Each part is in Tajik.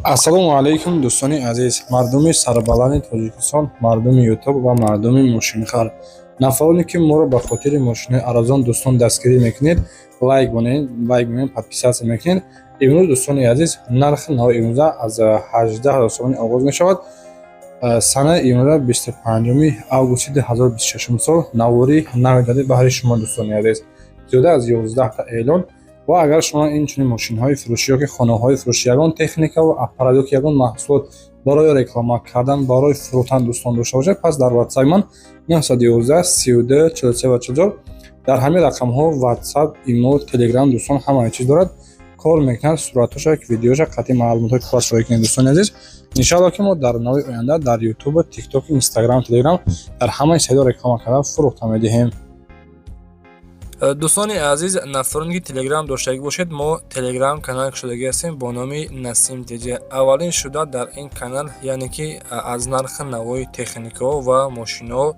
Ассалому алайкум, дӯстони азиз, мардуми сарбаланди Тоҷикистон, мардуми Ютуб ва мардуми мошинхар, нафароне ки моро ба хотири мошинои арзон, дӯстон, дастгирӣ мекунед, лайк монед, лайк монед, подписаться мекунед. Имрӯз, дӯстони азиз, нархи нави имрӯза аз 18 000 сомонӣ оғоз мешавад. Санаи имрӯза 25 августи 2026 сол. Навори нави дади баҳри шумо, дӯстони азиз, зиёда аз 11та эълон. Ва агар шумо инчунин мошинҳои фурӯшӣ ёки хонаҳои фурӯшӣ, ягон техника ва аппарат ёки ягон маҳсулот барои реклама кардан, барои фурӯхтан, дӯстон, дошта бошед, пас дар ватсапи ман 911 32 43 ва 44, дар ҳамин рақамҳо ватсап, имо, телеграм, дӯстон, ҳамаи чиз дорад, кор мекунад. Суратҳоша, видеоша қатъи маълумотҳои класс роӣ кунед, дӯстони азиз. Иншалло, ки мо дар нави оянда дар ютуб, тикток, инстаграм, телеграм, дар ҳамаи сайтҳо реклама карда фурӯхта медиҳем. Дӯстони азиз, нафароне ки телеграм доштагӣ бошед, мо телеграм канал кушодагӣ ҳастем бо номи Насим ТЖ. Аввалин шуда дар ин канал, яъне ки аз нархи навои техникаҳо ва мошинаҳо,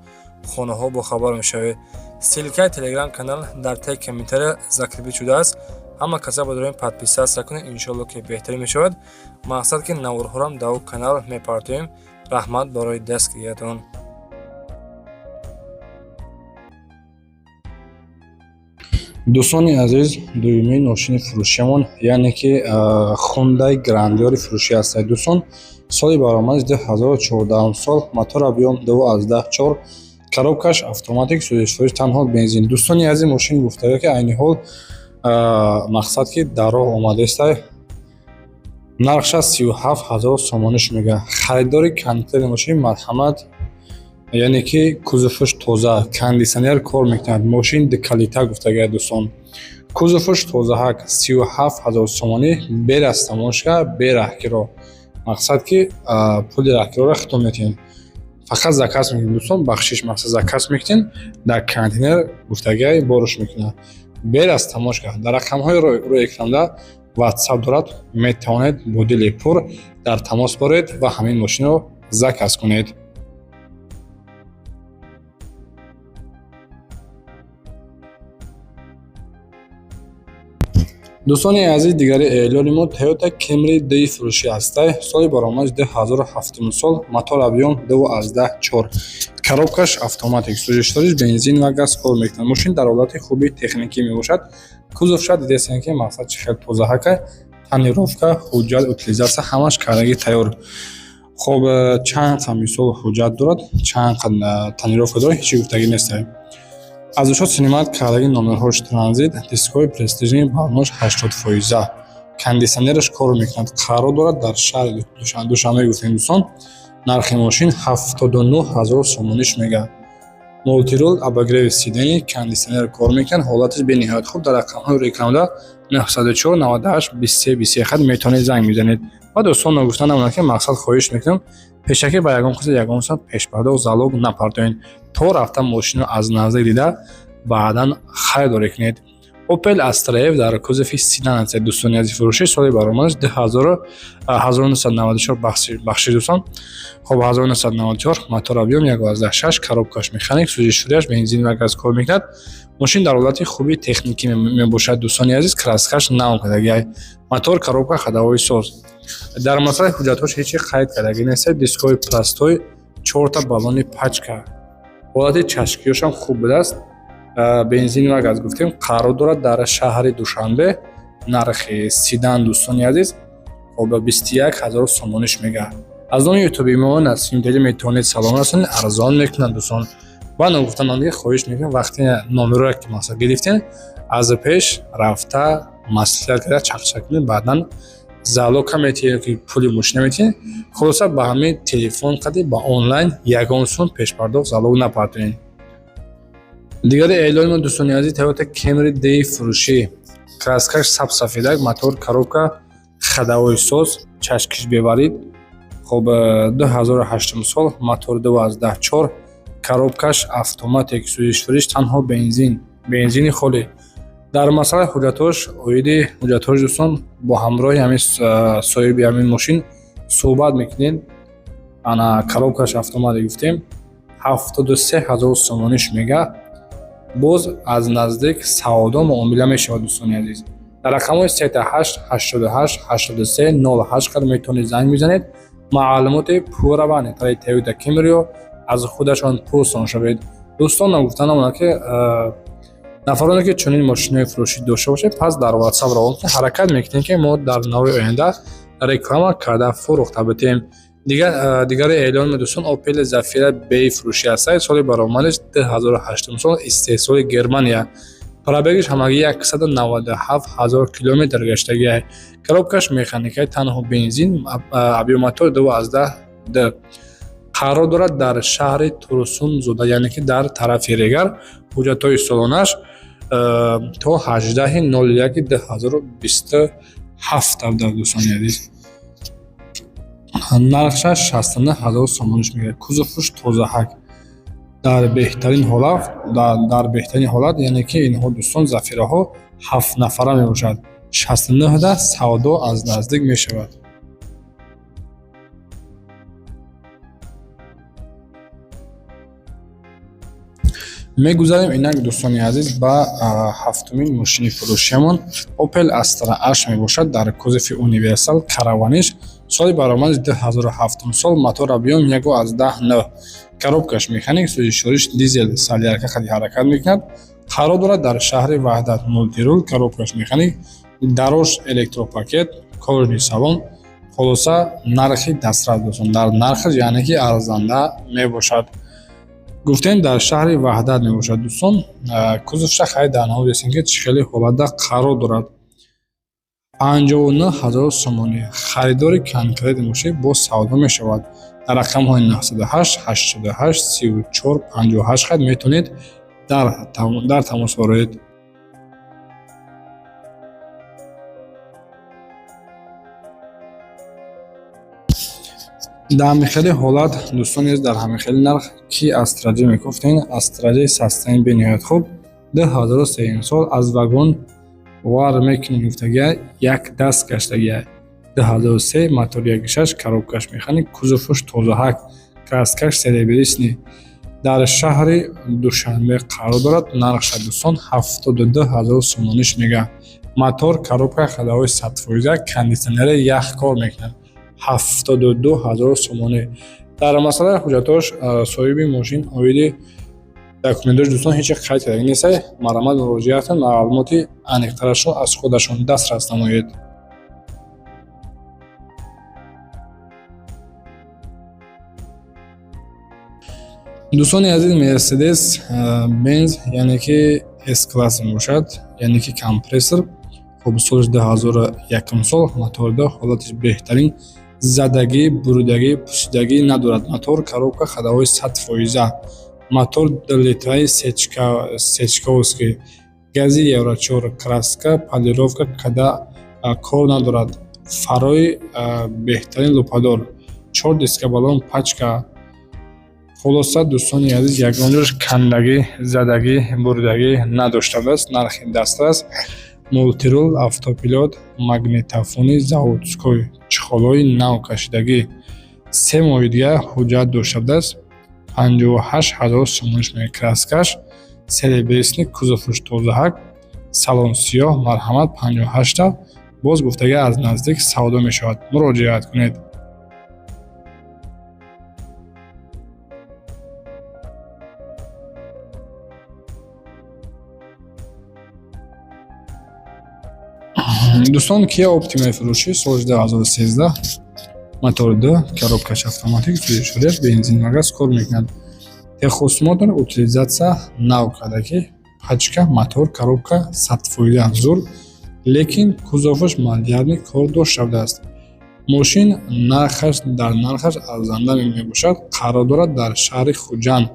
хонаҳо бохабар мешавед. Ссылкаи телеграм канал дар таи комментария закрепить шудааст. Ҳама каса ба подписаться кунед, иншоалло, ки беҳтар мешавад. Мақсад, ки наворҳорам дар о канал мепартоем. Раҳмат барои дастгириятон. Дӯстони азиз, дуюмин мошини фурӯшиамон, яъне ки Хундай Грандиори фурӯшӣ ҳастад, дӯстон. Соли баромадаш 2014 сол, мотор объём 2,4, коробкаш автоматик, сӯзишвориш танҳо бензин. Дӯстони азиз, мошин гуфтага, ки айни ҳол, мақсад, ки дар роҳ омадаистай. Нархша 37 000 сомониш мега. Харидори конкретный мошин, марҳамат. Яъне ки кузоваш тоза, кондитсионер кор мекунад, мошин дукалита гуфтагия, дӯстон. Кузоваш тозаҳак, 37 000 сомонӣ, бе растаможка, бе раҳкиро. Мақсад, ки пули раҳкироро хитоб метиҳем, фақат заказ мекунем, дӯстон, бахшиш, мақсад, заказ мекунем, дар контейнер гуфтагиай борш мекунад, бе растаможка. Дар рақамҳои рӯи экранда ватсап дорад, метавонед бо дили пур дар тамос боред ва ҳамин мошинро заказ кунед. Дӯстони азиз, дигари эълони мо Toyota Camry D фурӯшӣ ҳастай. Соли баромадаш 2007 сол, мотор объём 2,4, коробкаш автоматик, сӯзишвориш бензин ва газ кор мекунад. Мошин дар ҳолати хуби техникӣ мебошад. Кузовша дидесем, ки мақсад, чӣ хел тозаҳака, тонировка, ҳуҷҷат, утилизация ҳамаш кардагӣ тайёр. Хоб, чанд қа, мисол, ҳуҷҷат дорад, чанд қа тонировка дорад, ҳечи гуфтагӣ нестай. Аз ушо снимать кардагӣ, номерҳош транзит, дискҳои престижный, баллонош 80%, кондитсионераш кор мекунад. Қарор дорад дар шаҳри Душанбе, гуфтем, дӯстон. Нархи мошин 79 000 сомониш мега. Мультирул, обогрев сидений, кондитсионер кор мекунад, ҳолаташ бениҳоят хуб. Дар рақамҳои рекламада 904 98 23 21 хат метавонед занг мезанед. Ва, дӯстон, ногуфта намонад, ки мақсад, хоҳиш мекунам, пешакӣ ба ягон касе ягон саат пешпардохт, залог напартоед, то рафта мошинро аз наздик дида, баъдан харидорӣ кунед. Opel Astra F дар кузови седан аст, дӯстони азиз, фурӯшӣ. Соли баромадаш 1994, бахшиш, дӯстон. Хоб, 1994, мотор объём 1,6, коробкаш механик, сӯзишвориаш бензин ва газ кор мекунад. Мошин дар ҳолати хуби техникӣ мебошад, дӯстони азиз, краскаш нав кардагиай, мотор, коробка, ходовой соз. Дар масъалаи ҳуҷҷатҳош ҳеҷ чи қайд кардагӣ нест. Дискҳои простой, чорта баллони пачка, ҳолати чашкиёшам хуб будааст. Бензин ва газ гуфтем. Қарор дорад дар шаҳри Душанбе. Нархи седан, дӯстони азиз, хоб, 21 000 сомониш мега. Аз номи ютуби мо Насим ТЖ метавонед салом расонед, арзон мекунанд, дӯстон. Ва ногуфта намонда, хоҳиш мекунам, вақте номерое ки, мақсад, гирифтем, аз пеш рафта маслиҳат карда, чақчақ кунед, баъдан залога метиҳед ки пули мошина метиҳед. Хулоса, ба ҳамин телефон қади, ба онлайн ягон сум пешпардохт, залог напартоед. Дигари эълони мо, дӯстони азиз, Toyota Camry D фурӯшӣ. Краскаш сабз сафедак, мотор, коробка, ходовой соз, чашкиш беварид. Хоб, 2008 сол, мотор 2,4, коробкаш автоматик, сӯзишвориш танҳо бензин, бензини холӣ. Дар масъалаи ҳуҷҷатҳош, оиди ҳуҷҷатҳош, дӯстон, бо ҳамроҳи ҳамин соҳиби ҳамин мошин суҳбат мекунед. Ана, коробкаш автоматик гуфтем, 73 000 сомониш мега. Боз аз наздик савдо муомила мешавад, дӯстони азиз. Дар рақамҳои 38 88 83 08 қад метавонед занг бизанед, маълумоти пурра ва аниқтари Toyota Camry аз худашон пурсон шавед. Дӯстон, нагуфта намонад, ки нафароне, ки чунин мошинои фурӯшӣ дошта бошед, пас дар WhatsApp равон кунед. Ҳаракат мекунем, ки мо дар навъи оянда реклама карда фурӯхта битем. Дигари эълон, дӯстон, Opel Zafira B фурӯшӣ ҳастад. Соли баромадаш 2008 сол, истеҳсоли Германия, пробегиш ҳамагӣ 197 ҳазор километр гаштагиай, коробкаш механикаи, танҳо бензин, объём мотор 2,2. Қарор дорад дар шаҳри Турсунзода, яъне ки дар тарафи Регар. Ҳуҷҷатҳои солонаш то 18.01.2027 абда. Дӯстони азиз, нархшаш 69 ҳазор сомониш мегирад. Кузовуш тозаҳак, дар беҳтарин ҳолат, дар беҳтарин ҳолат, яъне ки инҳо, дӯстон, Зафираҳо ҳафт нафара мебошад. 69-да савдо аз наздик мешавад. Мегузарем инак, дӯстони азиз, ба ҳафтумин мошини фурӯшиамон. Opel Astra H мебошад, дар кузови универсал, караваниш, соли баромади 2007 сол, мотор объём 1,9, коробкаш механик, сӯзишвориш дизел, солярка қади ҳаракат мекунад. Қарор дорад дар шаҳри Ваҳдат. Мультирул, коробкаш механик, дарош электропакет, кожаный салон. Хулоса, нархи дастрас, дӯстон, дар нархаш, яъне ки арзанда мебошад. Гуфтем, дар шаҳри Ваҳдат мебошад, дӯстон. Кузовша хайр дар навдесем, ки чӣ хеле ҳолатда қарор дорад. 59 ҳазор сомонӣ. Харидори конкретный мошин, боз савдо мешавад. Дар рақамҳои 908 88 34 58 хат метавонед дар тамос бароед. Дар ҳамин хели ҳолат, дӯстони азиз, дар ҳамин хели нарх ки Астра Ҷ мегуфтем, Астра Ҷ состояние бениҳоят хуб, 2003 сол, аз вагон вар мекунем гуфтагия, як даст гаштагия, 2003, мотор 1,6, коробкаш механик, кузовуш тозаҳак, краскаш серебряный, дар шаҳри Душанбе қарор дорад. Нархша, дӯстон, 72 ҳазор сомониш мега. Мотор, коробка ходовой 100%, кондитсионери ях кор мекунад. 72 ҳазор сомонӣ. Дар масъалаи ҳуҷҷатош соҳиби мошин оиди документош, дӯстон, ҳеҷ қайд карда нестад. Марҳамат, муроҷиат кунед, маълумоти аниқтарашро аз худашон дастрас намоед. Дӯстони азиз, Мерседес Бенз, яъне ки С класс мебошад, яъне ки компрессор. Хуб, соли 2001 сол, моторда ҳолатиш беҳтарин, задагӣ, буридагӣ, пусидагӣ надорад. Мотор, коробка ходовой 100%, мотор 2 литраи сечковский, гази евро 4, краска полировка када кор надорад, фарои беҳтарин, лупадор, чор диска, баллон, пачка. Хулоса, дӯстони азиз, ягон ҷош кандагӣ, задагӣ, буридагӣ надоштааст. Нархи дастрас, мультирул, автопилот, магнитофони заводской, чехолҳои нав кашидагӣ, 3 моҳи дигар ҳуҷҷат доштааст. 58 ҳазор сомониш меояд. Краскаш серебряный, кузовуш тозаҳак, салон сиёҳ. Марҳамат, 58-та боз гуфтагӣ, аз наздик савдо мешавад, муроҷиат кунед. Дӯстон, Kia Optima фурӯшӣ, соли 2013, мотори 2, коробкаш автоматик, сӯзишвориаш бензин ва газ кор мекунад. Техосмотр, утилизация нав карда, пачка, мотор, коробка 100% зур, лекин кузоваш малярный кор дошта. Мошин нархаш дар нархаш арзанда мебошад. Қарор дорад дар шаҳри Хуҷанд.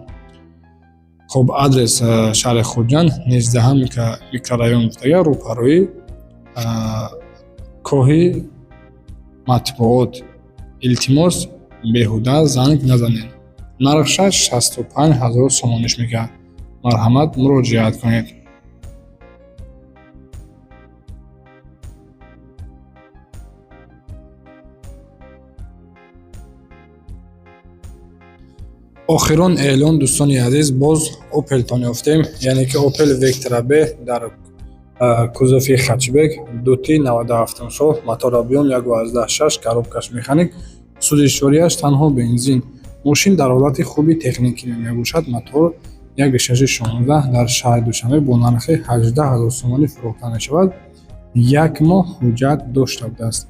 Хуб, адрес шаҳри Хуҷанд, 19 микрорайон гуфтага, рӯпарӯи коҳи матбуот. Илтимос, беҳуда занг назанед. Нархшаш 65 ҳазор сомониш мекард. Марҳамат, муроҷиат кунед. Охирон эълон, дӯстони азиз, боз Опелтон ёфтем, яъне ки Опел Vectra B дар Кузови хэтчбек 2T, 97 сол, мотор объём 1,6, коробкаш механик, сӯзишвориаш танҳо бензин. Мошин дар ҳолати хуби техникӣ мебошад. Мотор 1,6 16, дар шаҳри Душанбе бо нархи 18 ҳазор сомонӣ фурӯхта мешавад. Як моҳ ҳуҷҷат дошта будааст.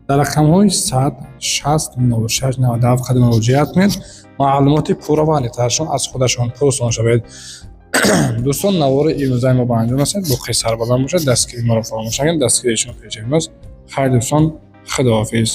Дар рақамҳои 100 60 06 97 қадам муроҷиат кунед, маълумоти пурра ва аниқтарашон аз худашон пурсон шавед. Дӯстон, навори имрӯзаи мо ба анҷом расид. Боқӣ сарбаланд бошед, дастгири моро фаромӯш накунед, дастгирии шумо пеши мост. Хайр, дӯстон, худоҳофиз.